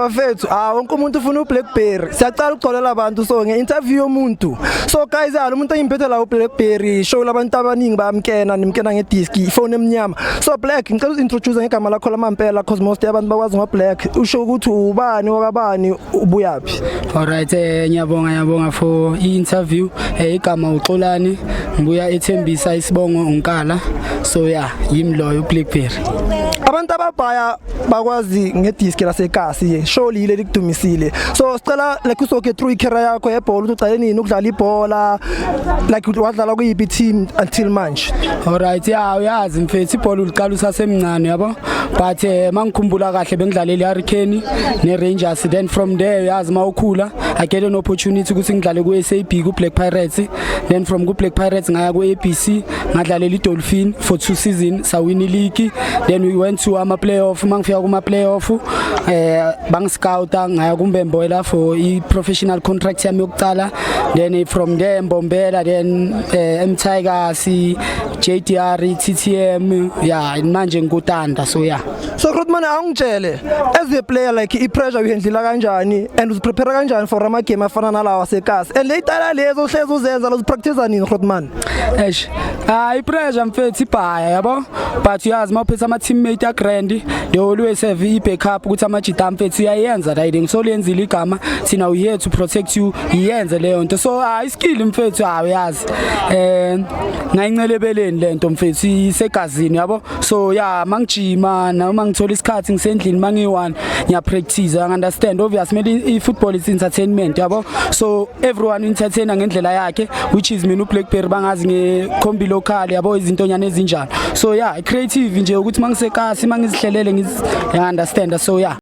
Bafethu, ah, wonke umuntu ufuna uBlackberry. Siyacala ukugcolela abantu so nge-interview yomuntu. So guys, ya, lo muntu engimphethe la uBlackberry show, labantu abaningi bayamkena, nimkena ngediski, ifone emnyama. So Black, ngicela uzintroduce ngegama lakho lamampela, cause most yabantu bakwazi ngoBlack. Usho ukuthi ubani wakabani, ubuyaphi? Alright, ngiyabonga, ngiyabonga for i-interview. Igama uXolani, ngibuya eThembisa, isibongo uNkala. So yeah, yimi loyo uBlackberry. Abantu ababhaya bakwazi ngediski lasekasi, show lile likudumisile. So sicela like usoke through icareer yakho yebhola, ukuthi ucale nini ukudlala ibhola, like wadlala kuyiphi team until manje. Alright, yeah, uyazi mfethu, ibhola uliqala usasemncane, yabo. But mangikhumbula kahle, bengidlalela iHurricane neRangers. Then from there, uyazi mawukhula, I get an opportunity ukuthi ngidlale ku SAB, ku Black Pirates. Then from ku Black Pirates ngaya ku ABC, ngadlalela iDolphin for two season, sawina ileague. Then we went to ama playoff. Mangifika kuma playoff, bangiscouta, ngaya kuMbombela for i professional contract yami yokuqala. Then from there Mbombela, then M Tigers, JDR, TTM, yeah, manje ngikutanda. So yeah. So Grootman, awungitshele, as a player, like i-pressure uyihandlela kanjani and uziprepare kanjani for ama game afana nalawa asekasi, and le itala lezo ohlezi uzenza, uzipractice nini, Grootman? Eish, ah, ipressure mfethu ibhaya, yabo, but uyazi mawuphethe ama teammate a grand, they always have i backup ukuthi amajita, mfethu, uyayenza riding, so lenzile igama, thina we here to protect you, iyenze leyo nto. So ah, iskill mfethu, ah, uyazi ngayincelebeleni lento mfethu, isegazini, yabo. So yeah, mangijima noma ngithola isikhathi ngisendlini, mangiyi-one ngiya practice, I understand. Obvious maybe i-football is entertainment, yabo, so everyone entertainer ngendlela yakhe, which is mina uBlackberry bangazi ngekhombi local, yabo, izintonyana ezinjalo. So yeah, creative nje ukuthi mangisekasi mangizihlelele ngiz understand. So yeah.